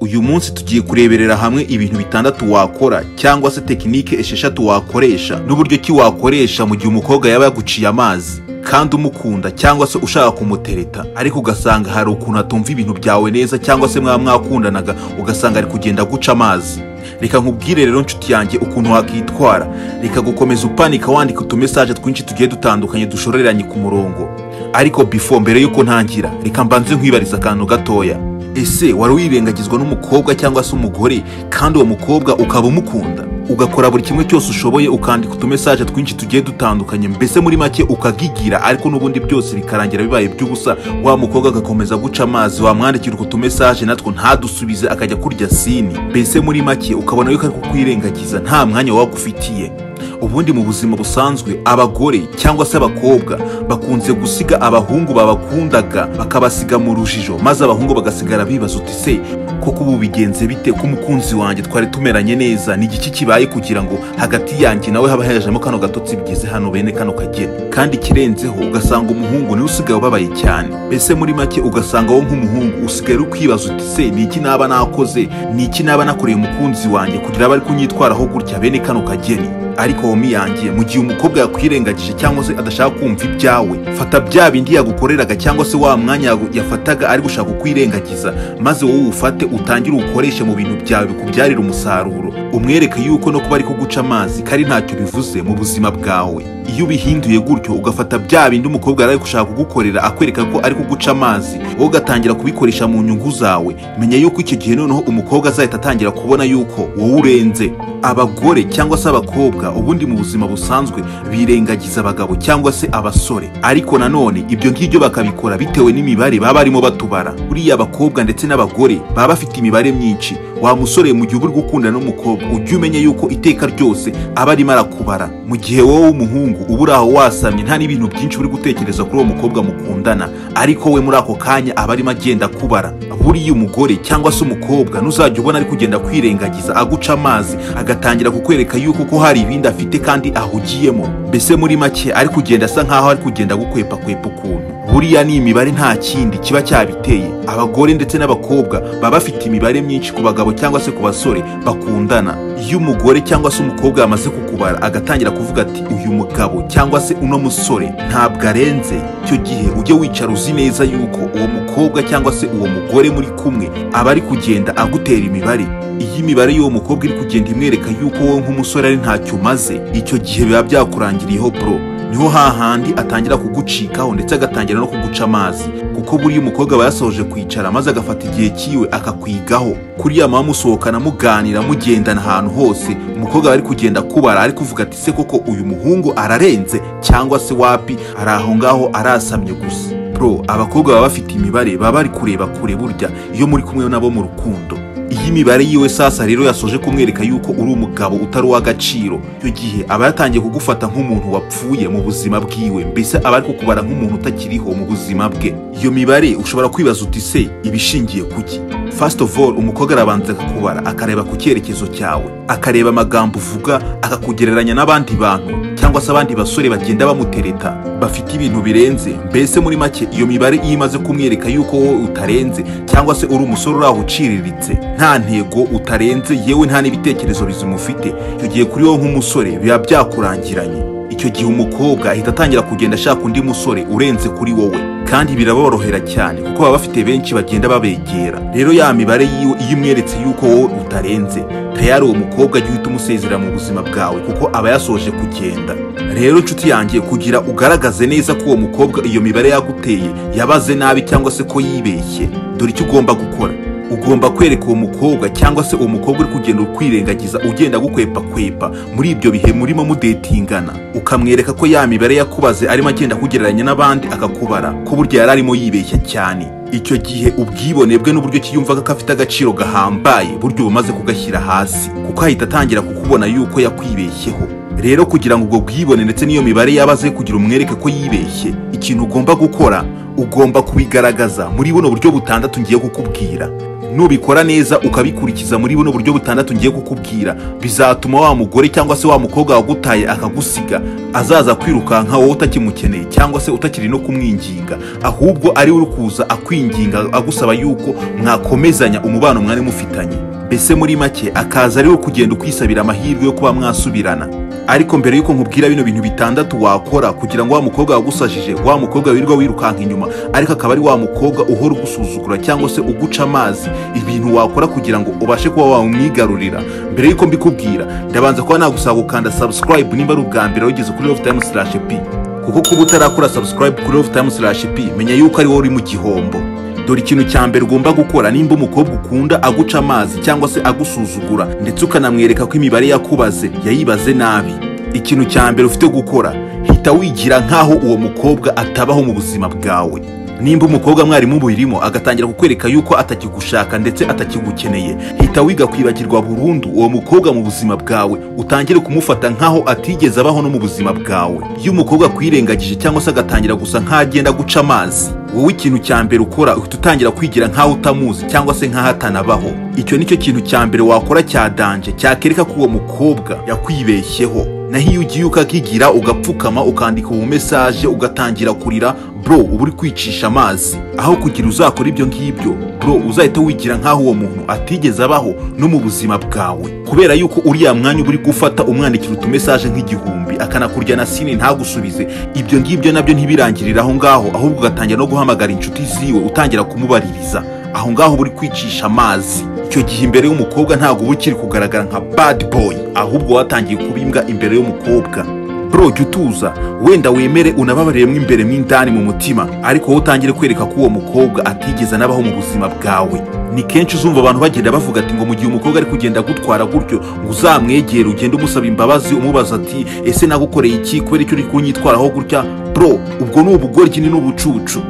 Uyu munsi tugiye kureberera hamwe ibintu bitandatu wakora cyangwa se tekinike 6 wakoresha n'uburyo ki wakoresha mu gihe umukobwa yaba yaguciye amazi kandi umukunda cyangwa se ushaka kumutereta, ariko ugasanga hari ukuntu atumva ibintu byawe neza cyangwa se mwakundanaga ugasanga ari kugenda guca amazi. Reka nkubwire rero nshuti yanjye ukuntu wakitwara. Reka gukomeza upanika wandika utumesaje twinshi tugiye dutandukanye dushoreranye ku murongo. Ariko before, mbere yuko ntangira, reka mbanze nkwibariza akantu gatoya. Ese wari wirengagizwa n'umukobwa cyangwa se umugore kandi uwo mukobwa ukaba umukunda, ugakora buri kimwe cyose ushoboye, ukandika utumesaje twinshi tugiye dutandukanye, mbese muri make ukagigira, ariko n'ubundi byose bikarangira bibaye by'ubusa, wa mukobwa agakomeza guca amazi, wamwandikira utwo tumesaje natwo ntadusubize, akajya kurya sini, mbese muri make ukabona yuko ari kukwirengagiza, nta mwanya wagufitiye. Ubundi mu buzima busanzwe abagore cyangwa se abakobwa bakunze gusiga abahungu babakundaga, bakabasiga mu rujijo, maze abahungu bagasigara bibaza uti se koko ubu bigenze bite ko umukunzi wanjye twari tumeranye neza, ni igiki kibaye kugira ngo hagati yanjye nawe haba hajemo kano gatotsi bigeze hano bene kano kageni? Kandi ikirenzeho ugasanga umuhungu niwe usigaye ubabaye cyane, mbese muri make ugasanga wowe nk'umuhungu usigaye uri kwibaza uti se ni iki naba nakoze, ni iki naba nakoreye umukunzi wanjye kugira abe ari kunyitwaraho gutya bene kano kageni? Ariko homi yanjye, mu gihe umukobwa yakwirengagije cyangwa se adashaka kumva ibyawe, fata bya bindi yagukoreraga cyangwa se wa mwanya yafataga ari gushaka kukwirengagiza, maze wowe ufate utangire uwukoreshe mu bintu byawe bikubyarira umusaruro, umwereke yuko no kuba ari kuguca amazi kari ntacyo bivuze mu buzima bwawe. Iyo ubihinduye gutyo ugafata bya bindi umukobwa ari gushaka kugukorera akwereka ko ari kuguca amazi, wowe ugatangira kubikoresha mu nyungu zawe, menya yuko icyo gihe noneho umukobwa azahita atangira kubona yuko wowe urenze. Abagore cyangwa se abakobwa ubundi mu buzima busanzwe birengagiza abagabo cyangwa se abasore, ariko nanone ibyo ngibyo bakabikora bitewe n'imibare baba barimo batubara. Buriya abakobwa ndetse n'abagore baba bafite imibare myinshi. Wa musore, mu gihe uri gukundana n'umukobwa ujye umenya yuko iteka ryose aba arimo arakubara, mu gihe wowe w'umuhungu uba uri aho wasamye nta n'ibintu byinshi uri gutekereza kuri uwo mukobwa mukundana, ariko we muri ako kanya aba arimo agenda akubara. Buriya umugore cyangwa se umukobwa ntuzajya ubona ari kugenda kwirengagiza aguca amazi, agatangira kukwereka yuko ko hari ibindi afite kandi ahugiyemo, mbese muri make ari kugenda asa nkaho ari kugenda gukwepa kwepa ukuntu. Buriya ni imibare, nta kindi kiba cyabiteye. Abagore ndetse n'abakobwa baba bafite imibare myinshi ku bagabo cyangwa se ku basore bakundana. Iyo umugore cyangwa se umukobwa yamaze kukubara agatangira kuvuga ati uyu mugabo cyangwa se uno musore ntabwo arenze, icyo gihe ujye wicara uzi neza yuko uwo mukobwa cyangwa se uwo mugore muri kumwe aba ari kugenda agutera imibare. Iyo imibare y'uwo mukobwa iri kugenda imwereka yuko wowe nk'umusore ari ntacyo umaze, icyo gihe biba byakurangiriyeho bro. Niho hahandi atangira kugucikaho ndetse agatangira no kuguca amazi, kuko buriya umukobwa aba yasoje kwicara maze agafata igihe cyiwe akakwigaho. Kuriya mama musohokana muganira mugendana ahantu hose, umukobwa aba ari kugenda kubara ari kuvuga ati se koko uyu muhungu ararenze cyangwa se wapi, ari aho ngaho arasamye gusa. Bro, abakobwa baba bafite imibare, baba bari kureba kure burya iyo muri kumwe nabo mu rukundo. Iyi mibare yiwe sasa rero yasoje kumwereka yuko uri umugabo utari uw'agaciro, icyo gihe aba yatangiye kugufata nk'umuntu wapfuye mu buzima bwiwe, mbese aba ari kukubara nk'umuntu utakiriho mu buzima bwe. Iyo mibare ushobora kwibaza uti se ibishingiye kuki? First of all, umukobwa arabanza akakubara, akareba ku cyerekezo cyawe, akareba amagambo uvuga, akakugereranya n'abandi bantu cyangwa se abandi basore bagenda bamutereta bafite ibintu birenze. Mbese muri make iyo mibare iyo imaze kumwereka yuko wowe utarenze cyangwa se uri umusore uri aho uciriritse, nta ntego, utarenze, yewe nta n'ibitekerezo bizima ufite, icyo gihe kuri wowe nk'umusore biba byakurangiranye. Icyo gihe umukobwa ahita atangira kugenda ashaka undi musore urenze kuri wowe, kandi biraborohera cyane kuko baba bafite benshi bagenda babegera. Rero ya mibare yiwe iyo imweretse yuko wowe utarenze, tayari uwo mukobwa ajya uhita umusezera mu buzima bwawe kuko aba yasoje kugenda. Rero nshuti yanjye, kugira ugaragaze neza ko uwo mukobwa iyo mibare yaguteye yabaze nabi cyangwa se ko yibeshye, dore icyo ugomba gukora. Ugomba kwereka uwo mukobwa cyangwa se uwo mukobwa uri kugenda ukwirengagiza ugenda gukwepa kwepa muri ibyo bihe murimo mudetingana, ukamwereka ko ya mibare yakubaze arimo agenda kugereranya n'abandi akakubara, ko burya yari arimo yibeshya cyane. Icyo gihe ubwibone bwe n'uburyo kiyumvaga ko afite agaciro gahambaye buryo bumaze kugashyira hasi, kuko ahita atangira kukubona yuko yakwibeshyeho. Rero kugira ngo ubwo bwibone ndetse n'iyo mibare yabaze kugira umwereke ko yibeshye, ikintu ugomba gukora, ugomba kubigaragaza muri buno buryo butandatu ngiye kukubwira. Nubikora neza ukabikurikiza muri buno buryo butandatu ngiye kukubwira, bizatuma wa mugore cyangwa se wa mukobwa wagutaye akagusiga azaza kwirukanka wowe utakimukeneye cyangwa se utakiri no kumwinginga, ahubwo ari we uri kuza akwinginga agusaba yuko mwakomezanya umubano mwari mufitanye. Mbese muri make akaza ari we kugenda ukwisabira amahirwe yo kuba mwasubirana. Ariko mbere yuko nkubwira bino bintu bitandatu wakora kugira ngo wa mukobwa wagusajije, wa mukobwa wirirwa wirukanka inyuma ariko akaba ari wa mukobwa uhora ugusuzugura cyangwa se uguca amazi, ibintu wakora kugira ngo ubashe kuba wamwigarurira, mbere yuko mbikubwira ndabanza kuba nagusaba gukanda subscribe nimba ari ubwa mbere wigeze kuri Love Time /P, kuko kuba utarakora subscribe kuri Love Time /P menya yuko ari wowe uri mu gihombo. Dore ikintu cya mbere ugomba gukora nimba umukobwa ukunda aguca amazi cyangwa se agusuzugura ndetse ukanamwereka ko imibare yakubaze yayibaze nabi, ikintu cya mbere ufite gukora, hita wigira nkaho uwo mukobwa atabaho mu buzima bwawe. Nimba umukobwa mwari mubirimo agatangira kukwereka yuko atakigushaka ndetse atakigukeneye, hita wiga kwibagirwa burundu uwo mukobwa mu buzima bwawe, utangire kumufata nkaho atigeze abaho no mu buzima bwawe. Iyo umukobwa akwirengagije cyangwa se agatangira gusa nk'agenda guca amazi, wowe ikintu cya mbere ukora uhita utangira kwigira nkaho utamuzi cyangwa se nkaho atanabaho. Icyo nicyo kintu cya mbere wakora cya danje cyakereka ko uwo mukobwa yakwibeshyeho. Naho iyo ugiye ukakigira ugapfukama ukandika ubu message ugatangira kurira, bro uba uri kwicisha amazi. Aho kugira uzakora ibyo ngibyo, bro uzahita wigira nkaho uwo muntu atigeze abaho no mu buzima bwawe, kubera yuko uriya mwanya uri gufata umwandikira utu message nk'igihumbi akanakurya na sini ntagusubize, ibyo ngibyo nabyo ntibirangirira aho ngaho, ahubwo ugatangira no guhamagara inshuti ziwe utangira kumubaririza. Aho ngaho uri kwicisha amazi. Icyo gihe imbere y'umukobwa ntabwo uba ukiri kugaragara nka bad boy, ahubwo watangiye kuba imbwa imbere y'umukobwa. Bro jya utuza, wenda wemere unababariyemo imbere mw'indani mu mutima, ariko wowe utangire kwereka ko uwo mukobwa atigeze anabaho mu buzima bwawe. Ni kenshi uzumva abantu bagenda bavuga ati ngo mu gihe umukobwa ari kugenda agutwara gutyo ngo uzamwegere ugende umusaba imbabazi umubaza ati ese nagukoreye iki kubera icyo uri kunyitwaraho gutya. Bro ubwo ni ubugoryi n'ubucucu,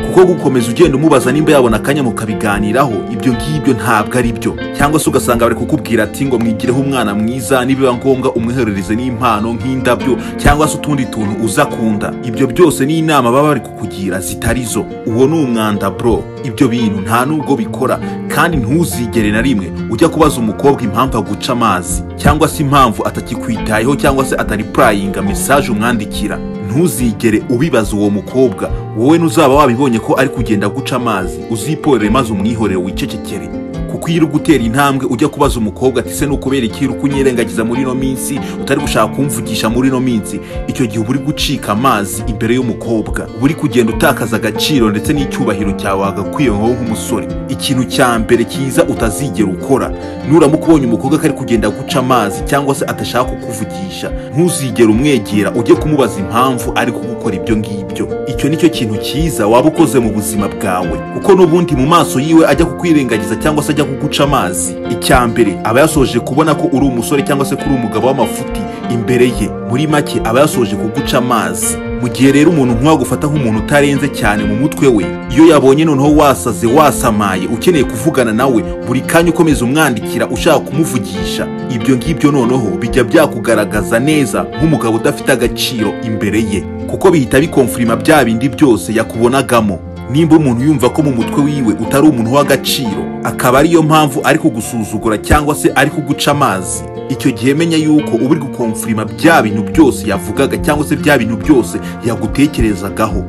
kuko gukomeza ugenda umubaza nimba yabona akanya mukabiganiraho, ibyo ngibyo ntabwo ari byo. Cyangwa se ugasanga bari kukubwira ati ngo mwigireho umwana mwiza, nibiba ngombwa umwoherereze n'impano nk'indabyo cyangwa se utundi tuntu uzakunda. Ibyo byose ni inama baba bari kukugira zitari zo. Uwo ni umwanda bro, ibyo bintu nta nubwo bikora. Kandi ntuzigere na rimwe ujya kubaza umukobwa impamvu aguca amazi cyangwa se impamvu atakikwitayeho cyangwa se ataripurayinga message umwandikira. Ntuzigere ubibaza uwo mukobwa. Wowe nuzaba wabibonye ko ari kugenda guca amazi, uziporere maze umwihorere wicecekere. Kuko iyo uri gutera intambwe ujya kubaza umukobwa ati se nukubera iki uri kunyirengagiza muri ino minsi, utari gushaka kumvugisha muri ino minsi, icyo gihe uba uri gucika amazi imbere y'umukobwa, uba uri kugenda utakaza agaciro ndetse n'icyubahiro cyawe wagakwiye wowe nk'umusore. Ikintu cya mbere cyiza utazigera ukora, nuramuka ubonye umukobwa ko ari kugenda guca amazi cyangwa se atashaka kukuvugisha, ntuzigere umwegera ujye kumubaza impamvu ari kugukora ibyo ngibyo. Icyo nicyo kintu cyiza waba ukoze mu buzima bwawe, kuko n'ubundi mu maso yiwe ajya kukwirengagiza cyangwa se ajya kuguca amazi, icya mbere aba yasoje kubona ko uri umusore cyangwa se ko uri umugabo w'amafuti imbere ye. Muri make aba yasoje kuguca amazi. Mu gihe rero umuntu nk'uwagufata nk'umuntu utarenze cyane mu mutwe we, iyo yabonye noneho wasaze wasamaye ukeneye kuvugana nawe buri kanya ukomeza umwandikira ushaka kumuvugisha, ibyo ngibyo noneho bijya byakugaragaza neza nk'umugabo udafite agaciro imbere ye, kuko bihita bikonfirima bya bindi byose yakubonagamo. Nimba umuntu yumva ko mu mutwe wiwe utari umuntu w'agaciro, akaba ariyo mpamvu ari kugusuzugura cyangwa se ari kuguca amazi, icyo gihe menya yuko uba uri gukonfirima bya bintu byose yavugaga cyangwa se bya bintu byose yagutekerezagaho.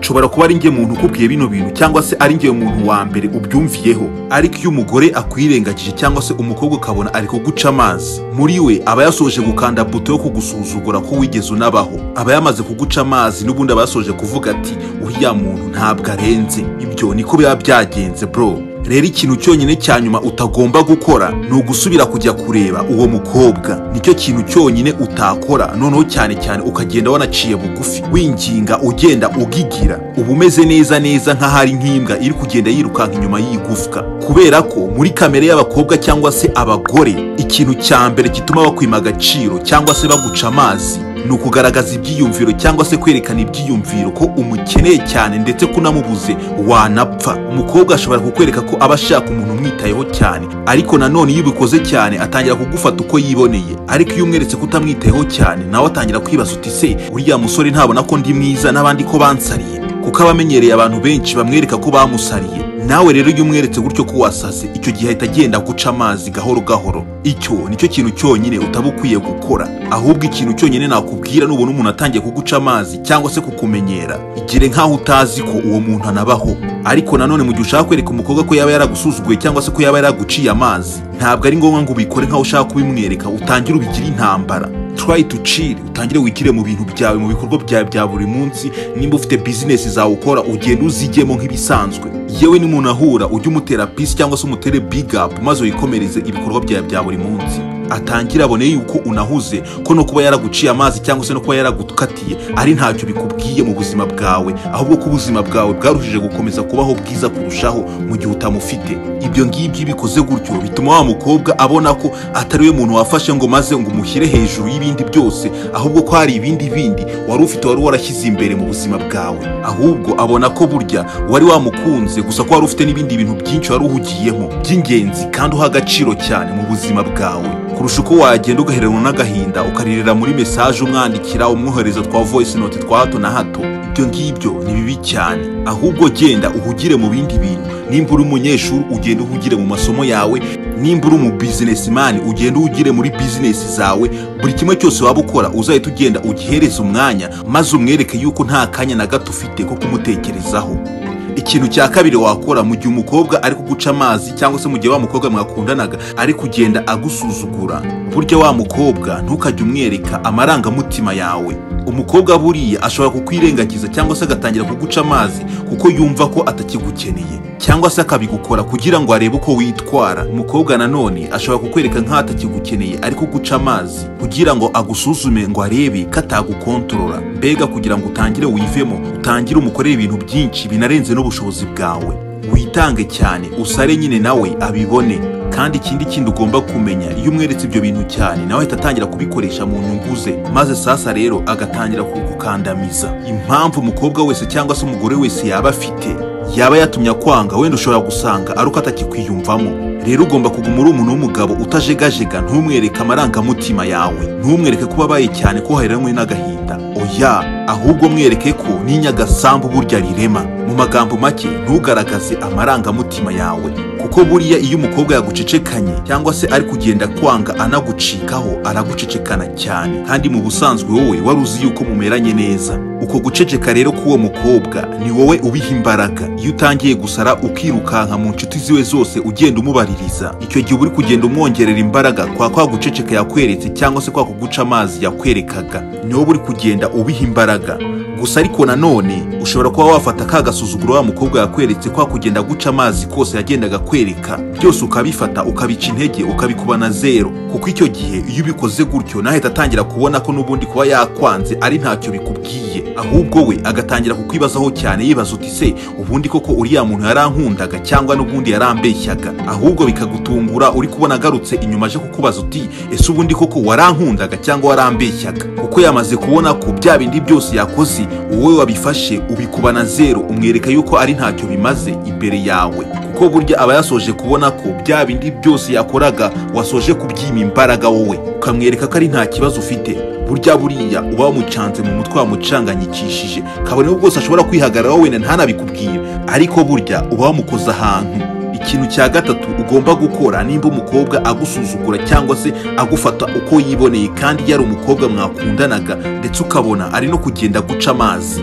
Nshobora kuba ari njye muntu ukubwiye bino bintu cyangwa se ari njye muntu wa mbere ubyumviyeho, ariko iyo umugore akwirengagije cyangwa se umukobwa ukabona ari kuguca amazi, muri we aba yasoje gukanda buto yo kugusuzugura ko wigeze unabaho, aba yamaze kuguca amazi, n'ubundi aba yasoje kuvuga ati uriya muntu ntabwo arenze. Ibyo niko biba byagenze bro. Rero ikintu cyonyine cya nyuma utagomba gukora ni ugusubira kujya kureba uwo mukobwa. Nicyo kintu cyonyine utakora, noneho cyane cyane ukagenda wanaciye bugufi, winginga, ugenda ugigira, uba umeze neza neza nk'ahari nk'imbwa iri kugenda yirukanka inyuma y'igufwa. Kubera ko muri kamere y'abakobwa cyangwa se abagore, ikintu cya mbere gituma bakwima agaciro cyangwa se baguca amazi ni ukugaragaza ibyiyumviro cyangwa se kwerekana ibyiyumviro ko umukeneye cyane ndetse kunamubuze wanapfa. Umukobwa ashobora kukwereka ko aba ashaka umuntu umwitayeho cyane, ariko nanone iyo ubikoze cyane atangira kugufata uko yiboneye. Ariko iyo umweretse ko utamwitayeho cyane, nawe atangira kwibaza uti se uriya musore ntabona ko ndi mwiza n'abandi ko bansariye, kuko abamenyereye abantu benshi bamwereka ko bamusariye. Nawe rero iyo umweretse gutyo ko wasaze, icyo gihe ahita agenda guca amazi gahoro gahoro. Icyo nicyo kintu cyonyine utaba ukwiye gukora. Ahubwo ikintu cyonyine nakubwira, nubona umuntu atangiye kuguca amazi cyangwa se kukumenyera, igire nkaho utazi ko uwo muntu anabaho. Ariko nanone mu gihe ushaka kwereka umukobwa ko yaba yaragusuzuguye cyangwa se ko yaba yaraguciye amazi, ntabwo ari ngombwa ngo ubikore nkaho ushaka kubimwereka, utangire ubigire intambara. Try to chill, utangire wigire mu bintu byawe, mu bikorwa byawe bya buri munsi. Nimba ufite business zawe ukora, ugenda uzigemo nk'ibisanzwe. Yewe n'umuntu ahura ujye umutera peace cyangwa se umutere big up, maze wikomereze ibikorwa byawe bya buri munsi. Atangire abone yuko unahuze, ko no kuba yaraguciye amazi cyangwa se no kuba yaragukatiye ari ntacyo bikubwiye mu buzima bwawe, ahubwo ko ubuzima bwawe bwarushije gukomeza kubaho bwiza kurushaho mu gihe utamufite. Ibyo ngibyo bikoze gutyo bituma wa mukobwa abona ko atari we muntu wafashe ngo maze ngo umushyire hejuru y'ibindi byose, ahubwo ko hari ibindi bindi wari ufite, wari warashyize imbere mu buzima bwawe. Ahubwo abona ko burya wari wamukunze gusa, ko wari ufite n'ibindi bintu byinshi wari uhugiyemo by'ingenzi kandi uha agaciro cyane mu buzima bwawe, kurusha uko wagenda ugaheranwa n'agahinda, ukaririra muri message umwandikira, umwohereza twa voice note twa hato na hato. Ibyo ngibyo ni bibi cyane. Ahubwo genda uhugire mu bindi bintu. Nimba uri umunyeshuri, ugenda uhugire mu masomo yawe. Nimba uri umu businessman, ugenda uhugire muri business zawe. Buri kimwe cyose waba ukora, uzahita ugenda ugihereze umwanya, maze umwereke yuko nta kanya na gato ufite ko kumutekerezaho. Ikintu cya kabiri wakora mu gihe umukobwa ari kuguca amazi, cyangwa se mu gihe wa mukobwa mwakundanaga ari kugenda agusuzugura, burya wa mukobwa ntukajye umwereka amarangamutima yawe. Umukobwa buriya ashobora kukwirengagiza cyangwa se agatangira kuguca amazi kuko yumva ko atakigukeneye, cyangwa se akabigukora kugira ngo arebe uko witwara. Umukobwa nanone ashobora kukwereka nk'aho atakigukeneye ariko guca amazi kugira ngo agusuzume, ngo arebe ko atagukontorora, mbega kugira ngo utangire wivemo, utangire umukorere ibintu byinshi binarenze n'ubushobozi bwawe, witange cyane, usare nyine nawe abibone. Kandi ikindi kindi ugomba kumenya, iyo umweretse ibyo bintu cyane, nawe ahita atangira kubikoresha mu nyungu ze, maze sasa rero agatangira kugukandamiza. Impamvu umukobwa wese cyangwa se umugore wese yaba afite yaba yatumye akwanga, wenda ushobora gusanga ari uko atakikwiyumvamo. Rero ugomba kuguma uri umuntu w'umugabo utajegajega. Ntumwereke amarangamutima yawe, ntumwereke ko ubabaye cyane, ko waheranwe n'agahinda, oya. Ahubwo mwereke ko n'inyagasambu burya rirema. Mu magambo make, ntugaragaze amarangamutima yawe, kuko buriya iyo umukobwa yagucecekanye cyangwa se ari kugenda kwanga anagucikaho, aragucecekana cyane, kandi mu busanzwe wowe wari uzi yuko mumeranye neza. Uko guceceka rero k'uwo mukobwa ni wowe ubiha imbaraga. Iyo utangiye gusara, ukirukanka mu nshuti ziwe zose, ugenda umubaririza, icyo gihe uba uri kugenda umwongerera imbaraga kwa guceceka yakweretse cyangwa se kwa kuguca amazi yakwerekaga, ni wowe uri kugenda ubiha imbaraga gusa. Ariko nanone ushobora kuba wafata ka gasuzuguro wa mukobwa yakweretse, kwa kugenda guca amazi kose yagendaga kwereka, byose ukabifata ukabica intege, ukabikuba na zero, kuko icyo gihe iyo ubikoze gutyo nahita atangira kubona ko n'ubundi kuba yakwanze ari ntacyo bikubwiye. Ahubwo we agatangira kukwibazaho cyane, yibaza uti: "Se ubundi koko uriya muntu yarankundaga cyangwa n'ubundi yarambeshyaga?" Ahubwo bikagutungura uri kubona agarutse inyuma aje kukubaza uti: "Ese ubundi koko warankundaga cyangwa warambeshyaga?" Kuko yamaze kubona ko bya bindi byose yakoze wowe wabifashe ubikuba na zero, umwereka yuko ari ntacyo bimaze imbere yawe, kuko burya aba yasoje kubona ko bya bindi byose yakoraga wasoje kubyima imbaraga wowe, ukamwereka ko ari nta kibazo ufite. Burya buriya uba wamucanze mu mutwe, wamucanganyikishije, kabone n'ubwo bwose ashobora kwihagararaho wenda ntanabikubwire, ariko burya uba wamukoze ahantu. Ikintu cya gatatu ugomba gukora nimba umukobwa agusuzugura cyangwa se agufata uko yiboneye, kandi yari umukobwa mwakundanaga, ndetse ukabona ari no kugenda guca amazi,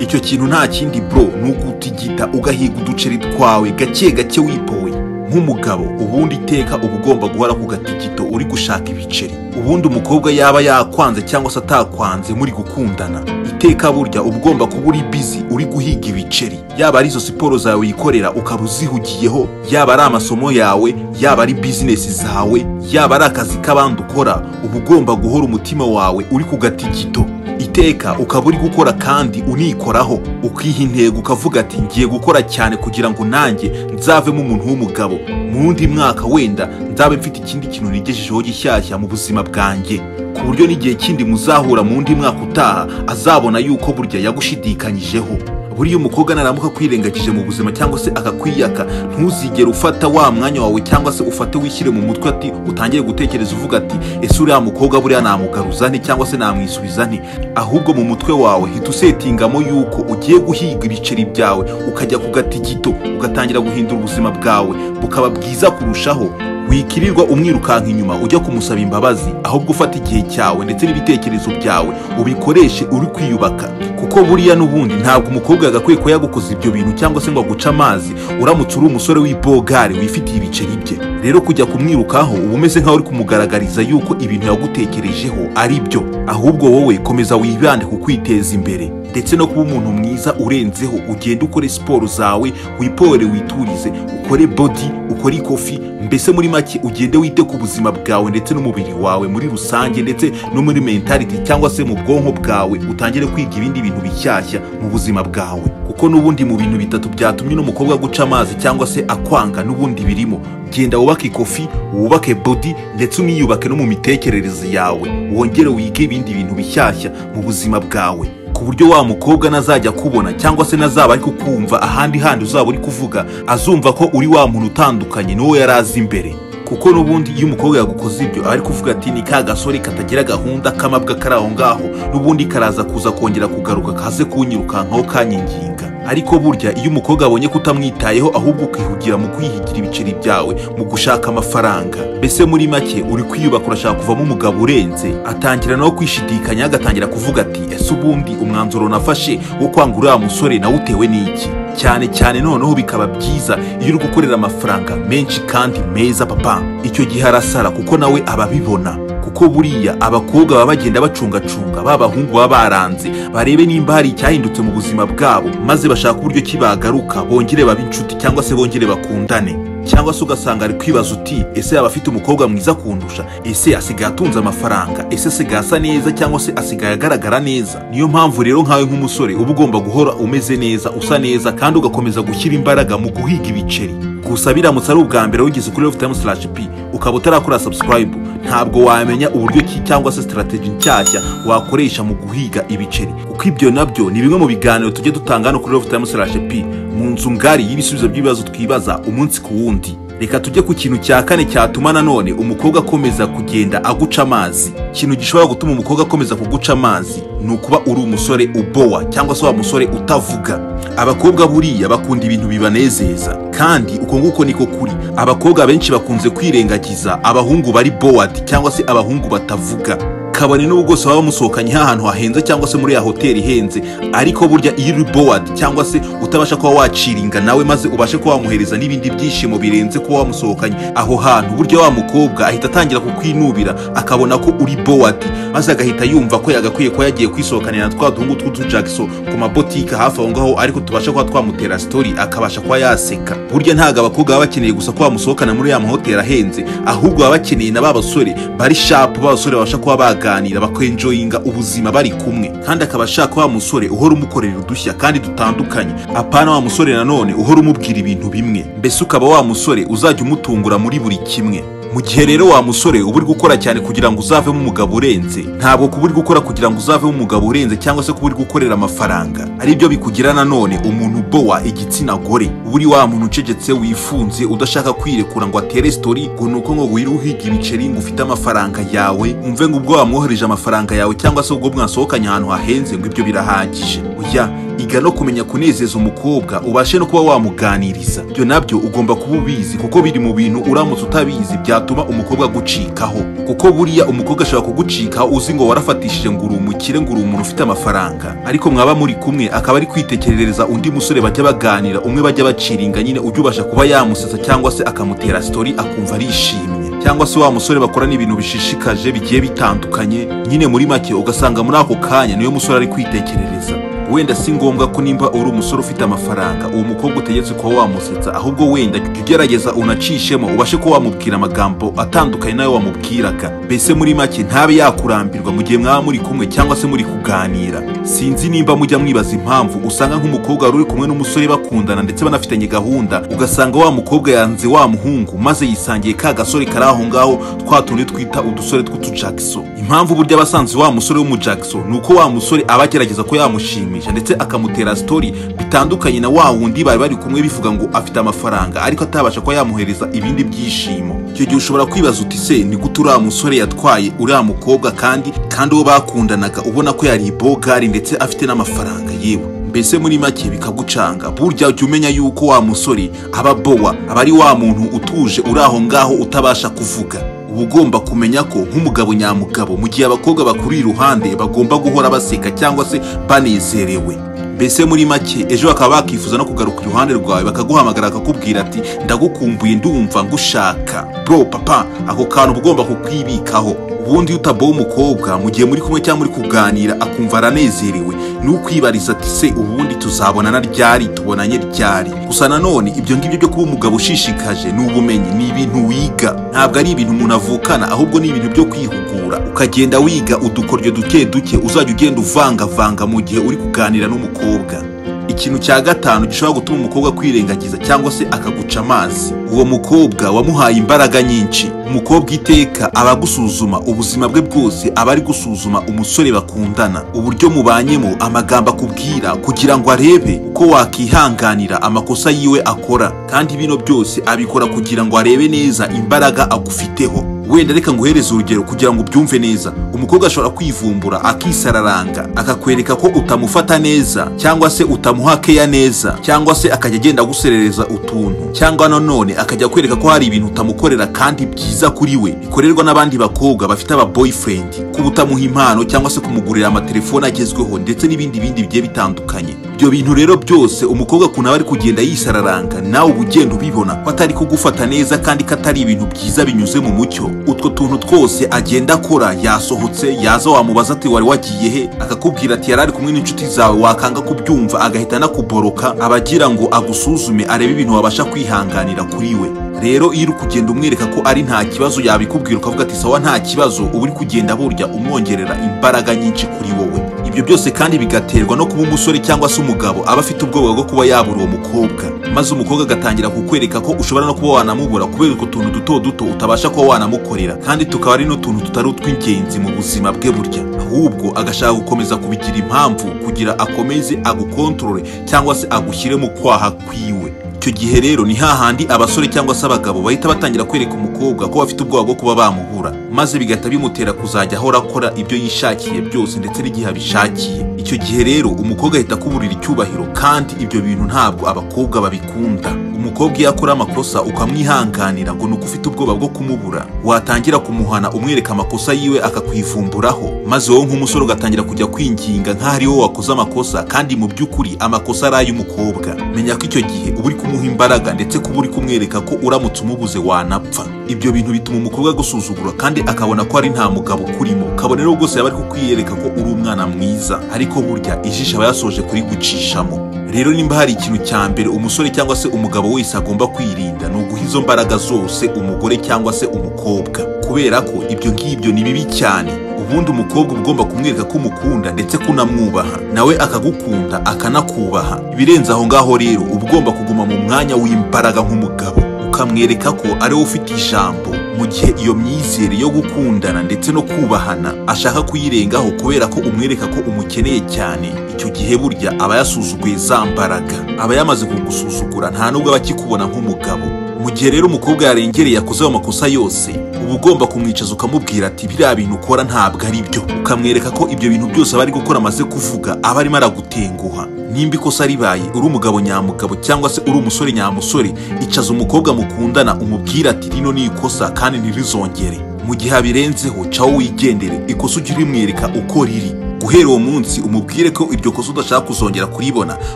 icyo kintu nta kindi bro, ni ugutigita ugahiga uduceri twawe gake gake wipoye nk'umugabo. Ubundi iteka uba ugomba guhora ku gatigito uri gushaka ibiceri. Ubundi umukobwa yaba yakwanze cyangwa se atakwanze muri gukundana, iteka burya uba ugomba kuba uri busy uri guhiga ibiceri. Yaba ari izo siporo zawe wikorera ukaba uzihugiyeho, yaba ari amasomo yawe, yaba ari business zawe, yaba ari akazi k'abandi ukora, uba ugomba guhora umutima wawe uri ku gatigito, iteka ukaba uri gukora kandi unikoraho, ukiha intego ukavuga ati: "Ngiye gukora cyane kugira ngo nanjye nzavemo umuntu w'umugabo, mu wundi mwaka wenda nzabe mfite ikindi kintu nigejejeho gishyashya mu buzima bwanjye", ku buryo n'igihe kindi muzahura mu wundi mwaka utaha azabona yuko burya yagushidikanyijeho. Buriya umukobwa naramuka kwirengagije mu buzima cyangwa se akakwiyaka, ntuzigere ufata wa mwanya wawe cyangwa se ufate wishyire mu mutwe ati utangire gutekereza uvuga ati ese uriya mukobwa buriya namugaruza nte cyangwa se namwisubiza nte. Ahubwo mu mutwe wawe hita usetingamo yuko ugiye guhiga ibiceri byawe, ukajya ku gatigito, ugatangira guhindura ubuzima bwawe bukaba bwiza kurushaho. Wikirirwa umwirukanka inyuma ujya kumusaba imbabazi, ahubwo ufata igihe cyawe ndetse n'ibitekerezo byawe ubikoreshe uri kwiyubaka. Kuko buriya n'ubundi ntabwo umukobwa yagakwiye kuba yagukoza ibyo bintu cyangwa se ngo aguce amazi uramutse uri umusore w'ibogare wifitiye ibiceri bye. Rero kujya kumwirukaho uba umeze nkaho uri kumugaragariza yuko ibintu yagutekerejeho ari byo. Ahubwo wowe komeza wibande ku kwiteza imbere ndetse no kuba umuntu mwiza urenzeho. Ugende ukore siporo zawe, wipore, witurize, ukore body, ukore ikofi, mbese muri make ugende wite ku buzima bwawe ndetse n'umubiri wawe muri rusange, ndetse no muri mentality cyangwa se mu bwonko bwawe, utangire kwiga ibindi bintu bishyashya mu buzima bwawe. Kuko n'ubundi mu bintu bitatu byatumye n'umukobwa guca amazi cyangwa se akwanga n'ubundi birimo: genda wubake ikofi, wubake body, ndetse uniyubake no mu mitekerereze yawe, wongere wige ibindi bintu bishyashya mu buzima bwawe, ku buryo wa mukobwa nazajya kubona cyangwa se nazaba ari kukumva ahandi handi uzaba uri kuvuga, azumva ko uri wa muntu utandukanye n'uwo yari azi imbere. Kuko n'ubundi iyo umukobwa yagukoze ibyo aba ari kuvuga ati ni ka gasore katagira gahunda k'amabwa kari aho ngaho, n'ubundi karaza kuza kongera kugaruka kaze kunyirukankaho kanyinginga. Ariko burya iyo umukobwa abonye ko utamwitayeho ahubwo ukihugira mu kwihigira ibiceri byawe, mu gushaka amafaranga, mbese muri make uri kwiyubaka, urashaka kuvamo umugabo urenze, atangira nawe kwishidikanya, agatangira kuvuga ati ese ubundi umwanzuro nafashe wo kwanga uriya musore nawutewe n'iki? Cyane cyane noneho bikaba byiza iyo uri gukorera amafaranga menshi kandi meza papa. Icyo gihe arasara kuko nawe ababibona. Kuko buriya abakobwa baba bagenda bacungacunga ba bahungu baba baranze, barebe nimba hari icyahindutse mu buzima bwabo, maze bashaka uburyo kibagaruka bongere babe inshuti cyangwa se bongere bakundane. Cyangwa se ugasanga ari kwibaza uti ese yaba afite umukobwa mwiza kundusha, ese asigaye atunze amafaranga, ese asigaye asa neza cyangwa se asigaye agaragara neza. Niyo mpamvu rero nkawe nk'umusore uba ugomba guhora umeze neza, usa neza, kandi ugakomeza gushyira imbaraga mu guhiga ibiceri. Gusa biramutse ari ubwa mbere wigeze kuri LoveTime/P ukaba utarakora subscribe, ntabwo wamenya uburyo ki cyangwa se strategy nshyashya wakoresha mu guhiga ibiceri. Kuko ibyo nabyo ni bimwe mu biganiro tujye dutanga hano kuri LoveTime/P mu nzu ngari y'ibisubizo by'ibibazo twibaza umunsi ku wundi. Reka tujye ku kintu cya kane cyatuma nanone umukobwa akomeza kugenda aguca amazi. Ikintu gishobora gutuma umukobwa akomeza kuguca amazi ni ukuba uri umusore ubowa cyangwa se wa musore utavuga. Abakobwa buriya bakunda ibintu bibanezeza, kandi uko nguko niko kuri. Abakobwa benshi bakunze kwirengagiza abahungu bari bored cyangwa se abahungu batavuga. Kabone n'ubwo bwose baba bamusohokanye ahantu hahenze cyangwa se muri ya hoteli ihenze, ariko burya iyo uri bored cyangwa se utabasha kuba waciringa nawe maze ubashe kuba wamuhereza n'ibindi byishimo birenze kuba wamusohokanye aho hantu, burya wa mukobwa ahita atangira kukwinubira, akabona ko uri bored, maze agahita yumva ko yagakwiye kuba yagiye kwisohokanira na twa duhungu tw'utujakso ku mabotike hafi aho ngaho, ariko tubasha kuba twamutera story akabasha kuba yaseka. Burya ntabwo abakobwa baba bakeneye gusa ko bamusohokana muri ya mahoteli ahenze, ahubwo baba bakeneye na ba basore bari sharp, ba basore babasha kuba baganira bakwenjoyinga ubuzima bari kumwe. Kandi akaba ashaka wa musore uhora umukorera udushya kandi dutandukanye, apana wa musore nanone uhora umubwira ibintu bimwe. Mbese ukaba wa musore uzajya umutungura muri buri kimwe. Mu gihe rero wa musore uba uri gukora cyane kugira ngo uzavemo umugabo urenze, ntabwo kuba uri gukora kugira ngo uzavemo umugabo urenze cyangwa se kuba uri gukorera amafaranga ari byo bikugira nanone umuntu ubowa igitsina gore. Uba uri wa muntu ucecetse, wifunze, udashaka kwirekura ngo atere story ngo nuko ngo wirirwe uhiga ibiceri ngo ufite amafaranga yawe, umve ngo ubwo wamwohereje amafaranga yawe cyangwa se ubwo mwasohokanye ahantu hahenze ngo ibyo birahagije. Oya, iga no kumenya kunezeza umukobwa, ubashe no kuba wamuganiriza. Ibyo nabyo ugomba kuba ubizi, kuko biri mu bintu uramutse utabizi byatuma umukobwa agucikaho. Kuko buriya umukobwa ashobora kugucikaho uzi ngo warafatishije ngo uri umukire, ngo uri umuntu ufite amafaranga, ariko mwaba muri kumwe akaba ari kwitekerereza undi musore bajya baganira, umwe bajya baciringa nyine, ujya ubasha kuba yamusetsa cyangwa se akamutera story akumva arishimye, cyangwa se wa musore bakorana ibintu bishishikaje bigiye bitandukanye nyine. Muri make ugasanga muri ako kanya niyo musore ari kwitekerereza. Wenda si ngombwa ko nimba uri umusore ufite amafaranga uwo mukobwa utegetse kuba wamusetsa, ahubwo wenda jya ugerageza unacishemo ubashe kuba wamubwira amagambo atandukanye nayo wamubwiraga. Mbese muri make ntabe yakurambirwa mu gihe mwaba muri kumwe cyangwa se muri kuganira. Sinzi nimba mujya mwibaza impamvu usanga nk'umukobwa wari uri kumwe n'umusore bakundana ndetse banafitanye gahunda, ugasanga wa mukobwa yanze wa muhungu maze yisangiye ka gasore kari aho ngaho, twa tundi twita udusore tw'utujakso. Impamvu burya abasanze wa musore w'umujakso ni uko wa musore aba agerageza ko yamushimisha akamushimisha ndetse akamutera story bitandukanye na wa wundi bari bari kumwe bivuga ngo afite amafaranga ariko atabasha kuba yamuhereza ibindi byishimo. Icyo gihe ushobora kwibaza uti se ni gute uriya musore yatwaye uriya mukobwa kandi uwo bakundanaga ubona ko yari ibogari ndetse afite n'amafaranga yewe. Mbese muri make bikagucanga. Burya ujya umenya yuko wa musore aba bowa, aba ari wa muntu utuje uri aho ngaho utabasha kuvuga. Uba ugomba kumenya ko nk'umugabo nyamugabo mu gihe abakobwa bakuri iruhande bagomba guhora baseka cyangwa se banezerewe. Mbese muri make ejo bakaba bakifuza no kugaruka iruhande rwawe bakaguhamagara bakakubwira ati ndagukumbuye ndumva ngushaka. Bro, papa, ako kantu uba ugomba kukwibikaho. Ubundi utabowa umukobwa mu gihe muri kumwe cyangwa muri kuganira akumva aranezerewe, ni ukwibariza ati se ubundi tuzabonana ryari, tubonanye ryari. Gusa nanone ibyo ngibyo byo kuba umugabo ushishikaje ni ubumenyi, ni ibintu wiga, ntabwo ari ibintu umuntu avukana, ahubwo ni ibintu byo kwihugura, ukagenda wiga udukoryo duke duke uzajya ugenda uvangavanga mu gihe uri kuganira n'umukobwa. Ikintu cya gatanu gishobora gutuma umukobwa kwirengagiza cyangwa se akaguca amazi, uwo mukobwa wamuhaye imbaraga nyinshi. Umukobwa iteka aba agusuzuma ubuzima bwe bwose, aba ari gusuzuma umusore bakundana, uburyo mubanyemo, amagambo akubwira kugira ngo arebe uko wakihanganira amakosa yiwe akora, kandi bino byose abikora kugira ngo arebe neza imbaraga agufiteho. Wenda reka nguhereze urugero kugira ngo ubyumve neza. Umukobwa ashobora kwivumbura akisararanga akakwereka ko utamufata neza cyangwa se utamuha keya neza, cyangwa se akajya agenda aguserereza utuntu, cyangwa nanone akajya kwereka ko hari ibintu utamukorera kandi byiza kuri we bikorerwa n'abandi bakobwa bafite aba boyfriend, kuba utamuha impano cyangwa se kumugurira amatelefone agezweho ndetse n'ibindi bindi bigiye bitandukanye. Ibyo bintu rero byose umukobwa ukuntu aba ari kugenda yisararanga, nawe uba ugenda ubibona ko atari kugufata neza kandi ko atari ibintu byiza binyuze mu mucyo. Utwo tuntu twose agenda akora, yasohotse yaza wamubaza ati wari wagiye he, akakubwira ati yari ari kumwe n'inshuti zawe, wakanga kubyumva agahita anakuboroka, abagira ngo agusuzume arebe ibintu wabasha kwihanganira kuri we. Rero iyo uri kugenda umwereka ko ari nta kibazo yabikubwira ukavuga ati sawa nta kibazo, uba uri kugenda burya umwongerera imbaraga nyinshi kuri wowe. Ibyo byose kandi bigaterwa no kuba umusore cyangwa se umugabo aba afite ubwoba bwo kuba yabura uwo mukobwa, maze umukobwa agatangira kukwereka ko ushobora no kuba wanamubura kubera utwo tuntu duto duto utabasha kuba wanamukorera, kandi tukaba ari n'utuntu tutari utw'ingenzi mu buzima bwe burya, ahubwo agashaka gukomeza kubigira impamvu kugira akomeze agukontorore cyangwa se agushyire mu kwaha kwiwe. Icyo gihe rero ni hahandi abasore cyangwa se abagabo bahita batangira kwereka umukobwa ko bafite ubwoba bwo kuba bamuhura, maze bigahita bimutera kuzajya ahora akora ibyo yishakiye byose ndetse n'igihe abishakiye. Icyo gihe rero umukobwa ahita akuburira icyubahiro, kandi ibyo bintu ntabwo abakobwa babikunda. Umukobwa iyo akora amakosa ukamwihanganira ngo nuko ufite ubwoba bwo kumubura, watangira kumuhana umwereka amakosa yiwe akakwivumburaho, maze wowe nk'umusore ugatangira kujya kwinginga nk'aho ari wowe wakoze amakosa, kandi mu by'ukuri amakosa ari ay'umukobwa. Menya ko icyo gihe uba uri kumuha imbaraga ndetse kuba uri kumwereka ko uramutse umubuze wanapfa. Ibyo bintu bituma umukobwa agusuzugura kandi akabona ko ari nta mugabo ukurimo, kabone rero rwose yaba ari kukwiyereka ko uri umwana mwiza, ariko burya ijisho aba yasoje kurigucishamo. Rero nimba hari ikintu cya mbere umusore cyangwa se umugabo wese agomba kwirinda, ni uguha izo mbaraga zose umugore cyangwa se umukobwa, kubera ko ibyo ngibyo ni bibi cyane. Ubundi umukobwa uba ugomba kumwereka ko umukunda ndetse ko unamwubaha, nawe akagukunda akanakubaha. Ibirenze aho ngaho rero uba ugomba kuguma mu mwanya w'imbaraga nk'umugabo, ukamwereka ko ari wowe ufite ijambo mu gihe iyo myizere yo gukundana ndetse no kubahana ashaka kuyirengaho kubera ko umwereka ko umukeneye cyane. Icyo gihe burya aba yasuzuguye za mbaraga, aba yamaze kugusuzugura, nta nubwo aba akikubona nk'umugabo. Mu gihe rero umukobwa yarengereye yakoze ayo makosa yose, uba ugomba kumwicaza ukamubwira ati biriya bintu ukora ntabwo ari byo, ukamwereka ko ibyo bintu byose aba ari gukora amaze kuvuga aba arimo aragutenguha. Nimba ikosa ribaye uri umugabo nyamugabo cyangwa se uri umusore nyamusore, icaza umukobwa mukundana umubwira ati rino ni ikosa kandi ntirizongere. Mu gihe abirenzeho cawo wigendere, ikosa ujye urimwereka uko riri. Guhera uwo munsi umubwire ko iryo kosa udashaka kuzongera kuribona,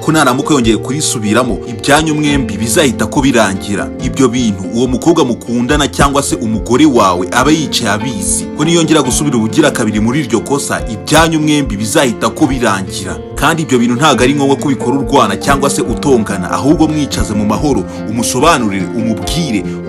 ko naramuka yongeye kurisubiramo ibyanyu mwembi bizahita ko birangira. Ibyo bintu uwo mukobwa mukundana cyangwa se umugore wawe aba yicaye abizi ko niyongera gusubira ubugira kabiri muri iryo kosa ibyanyu mwembi bizahita ko birangira. Kandi ibyo bintu ntabwo ari ngombwa ko ubikora urwana cyangwa se utongana, ahubwo mwicaze mu mahoro, umusobanurire,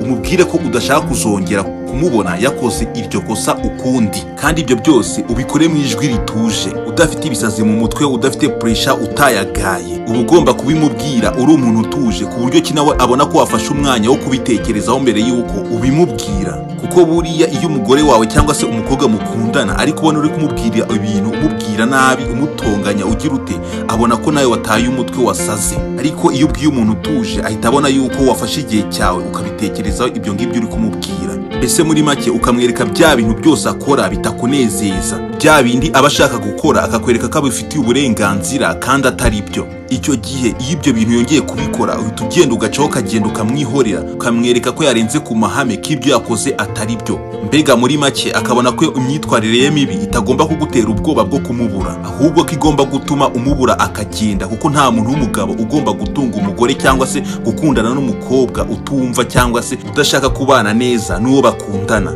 umubwire ko udashaka kuzongera kumubona yakoze iryo kosa ukundi. Kandi ibyo byose ubikore mu ijwi rituje, udafite ibisazi mu mutwe, udafite pressure, utayagaye. Uba ugomba kubimubwira uri umuntu utuje, ku buryo ki nawe abona ko wafashe umwanya wo kubitekerezaho mbere y'uko ubimubwira. Kuko buriya iyo umugore wawe cyangwa se umukobwa mukundana ariko ubona uri kumubwira ibintu, umubwira nabi, umutonganya, ugira ute, abona ko nawe wataye umutwe, wasaze. Ariko iyo ubwiye umuntu utuje ahita abona yuko wafashe igihe cyawe ukabitekerezaho ibyo ngibyo uri kumubwira. Mbese muri make ukamwereka bya bintu byose akora bitakunezeza, bya bindi aba ashaka gukora akakwereka ko abifitiye uburenganzira kandi atari byo. Icyo gihe iyo ibyo bintu yongeye kubikora, uhita ugenda ugacaho, ukagenda ukamwihorera, ukamwereka ko yarenze ku mahame, ko ibyo yakoze atari byo. Mbega muri make akabona ko imyitwarire ye mibi itagomba kugutera ubwoba bwo kumubura, ahubwo ko igomba gutuma umubura akagenda. Kuko nta muntu w'umugabo ugomba gutunga umugore cyangwa se gukundana n'umukobwa utumva cyangwa se udashaka kubana neza n'uwo bakundana.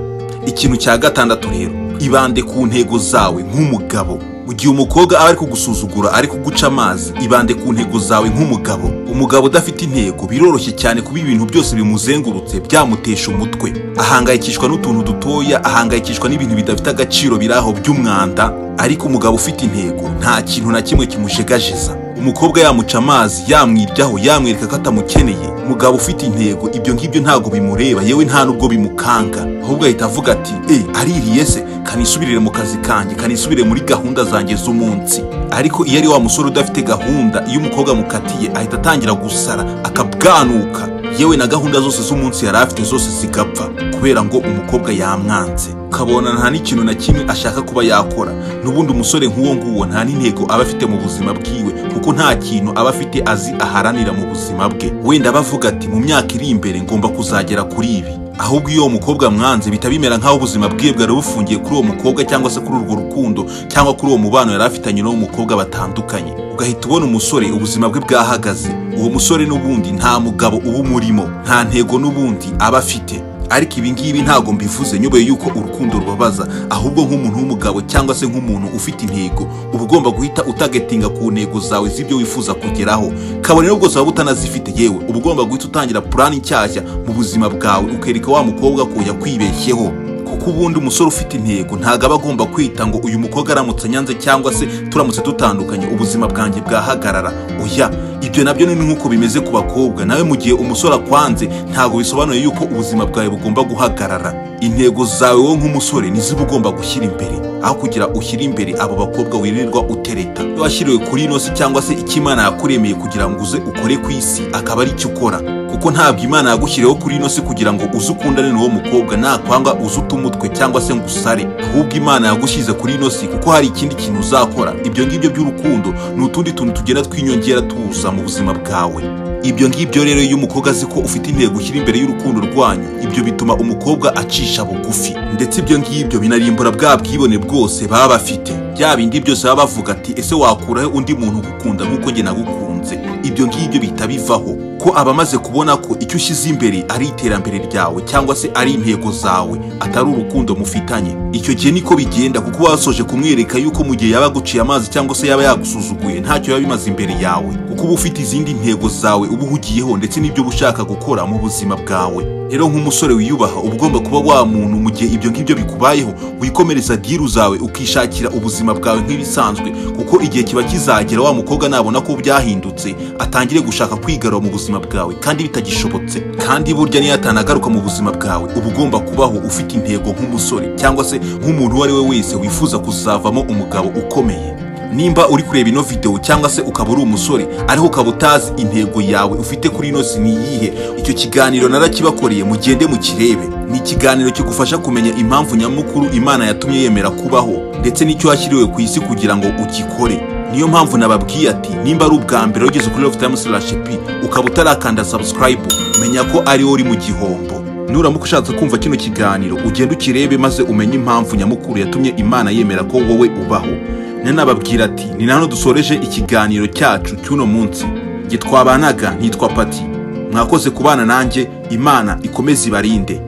Ikintu cya gatandatu rero, ibande ku ntego zawe nk'umugabo. Mu gihe umukobwa aba ari kugusuzugura, ari kuguca amazi, ibande ku ntego zawe nk'umugabo. Umugabo udafite intego biroroshye cyane kuba ibintu byose bimuzengurutse byamutesha umutwe. Ahangayikishwa n'utuntu dutoya, ahangayikishwa n'ibintu bidafite agaciro biraho by'umwanda. Ariko umugabo ufite intego nta kintu na kimwe kimujegajeza. Umukobwa yamuca amazi, yamwiryaho, yamwereka ko atamukeneye, umugabo ufite intego ibyo ngibyo ntabwo bimureba, yewe nta nubwo bimukanga. Ahubwo ahita avuga ati aririye se, kanisubirire mu kazi kanjye, kanisubirire muri gahunda zanjye z'umunsi. Ariko iyo ari wa musore udafite gahunda, iyo umukobwa amukatiye ahita atangira gusara, akabwanuka, yewe na gahunda zose z'umunsi yari afite zose zigapfa kubera ngo umukobwa yamwanze. Ukabona nta n'ikintu na kimwe ashaka kuba yakora. N'ubundi umusore nk'uwo nguwo nta n'intego aba afite mu buzima bwiwe, kuko nta kintu aba afite azi aharanira mu buzima bwe. Wenda bavuga ati mu myaka iri imbere ngomba kuzagera kuri ibi. Ahubwo iyo uwo mukobwa mwanze bihita bimera nk'aho ubuzima bwiwe bwari bufungiye kuri uwo mukobwa, cyangwa se kuri urwo rukundo, cyangwa kuri uwo mubano yari afitanye n'uwo mukobwa batandukanye. Ugahita ubona umusore ubuzima bwe bwahagaze. Uwo musore n'ubundi nta mugabo uba umurimo, nta ntego n'ubundi aba afite. Ariko ibi ngibi ntago mbivuze nyoboye yuko urukundo rubabaza, ahubwo nk'umuntu w'umugabo cyangwa se nk'umuntu ufite intego, uba ugomba guhita utagetinga ku ntego zawe z'ibyo wifuza kugeraho. Kabone n'ubwo waba utanazifite, yewe uba ugomba guhita utangira plan nshyashya mu buzima bwawe, ukereka wa mukobwa ko yakwibeshyeho. Kuko ubundi umusore ufite intego ntago aba agomba kwita ngo uyu mukobwa aramutse anyanze cyangwa se turamutse dutandukanye ubuzima bwanjye bwahagarara. Oya, ibyo nabyo ni nk'uko bimeze ku bakobwa. Nawe mu gihe umusore akwanze ntago bisobanuye yuko ubuzima bwawe bugomba guhagarara. Intego zawe wowe nk'umusore nizo ugomba gushyira imbere, aho kugira ushyire imbere abo bakobwa wirirwa utereta. Iyo washyiriwe kuri ino si cyangwa se icyo Imana yakuremeye kugira ngo uze ukore ku isi akaba ari icyo ukora. Kuko ntabwo Imana yagushyiriyeho kuri ino si kugira ngo uze ukundane n'uwo mukobwa nakwanga uze ute umutwe cyangwa se ngo usare. Ahubwo Imana yagushyize kuri ino si kuko hari ikindi kintu uzakora. Ibyo ngibyo by'urukundo ni utundi tuntu tugenda twinyongera tuza mu buzima bwawe. Ibyo ngibyo rero iyo umukobwa azi ko ufite intego ushyira imbere y'urukundo rwanyu, ibyo bituma umukobwa acisha bugufi. Ndetse ibyo ngibyo binarimbura bwa bwibone bwose baba bafite. Bya bindi byose baba bavuga ati ese wakurahe undi muntu ugukunda nk'uko njye nagukunze. Ibyo ngibyo bihita bivaho, ko abamaze kubona ko icyo ushyize imbere ari iterambere ryawe cyangwa se ari intego zawe, atari urukundo mufitanye. Icyo gihe niko bigenda, kuko wasoje kumwereka yuko mu gihe yaba aguciye amazi cyangwa se yaba yagusuzuguye ntacyo yaba bimaze imbere yawe, kuko uba ufite izindi ntego zawe uba uhugiyeho ndetse n'ibyo ushaka gukora mu buzima bwawe. Rero nk'umusore wiyubaha uba ugomba kuba wa muntu mu gihe ibyo ngibyo bikubayeho wikomereza diru zawe, ukishakira ubuzima bwawe nk'ibisanzwe. Kuko igihe kiba kizagera wa mukobwa nabona ko byahindutse atangire gushaka kwigarura mu buzima bwawe kandi bitagishobotse. Kandi burya niyo atanagaruka mu buzima bwawe, uba ugomba kubaho ufite intego nk'umusore cyangwa se nk'umuntu uwo ari we wese wifuza kuzavamo umugabo ukomeye. Nimba uri kureba ino video cyangwa se ukaba uri umusore ariko ukaba utazi intego yawe ufite kuri ino si ni iyihe, icyo kiganiro narakibakoreye, mugende mukirebe. Ni ikiganiro kigufasha kumenya impamvu nyamukuru Imana yatumye yemera kubaho ndetse n'icyo washyiriwe ku isi kugira ngo ugikore. Niyo mpamvu nababwiye ati nimba ari ubwa mbere ugeze kuri Love Time /P ukaba utarakanda subscribe, menya ko ari wowe uri mu gihombo. Nuramuka ushatse kumva kino kiganiro ugende ukirebe maze umenye impamvu nyamukuru yatumye Imana yemera ko wowe ubaho. Nanababwira ati ni nano dusoreje ikiganiro cyacu cy'uno munsi. Gitwabanaga nitwa Pati. Mwakoze kubana nanjye, Imana ikomeze ibarinde.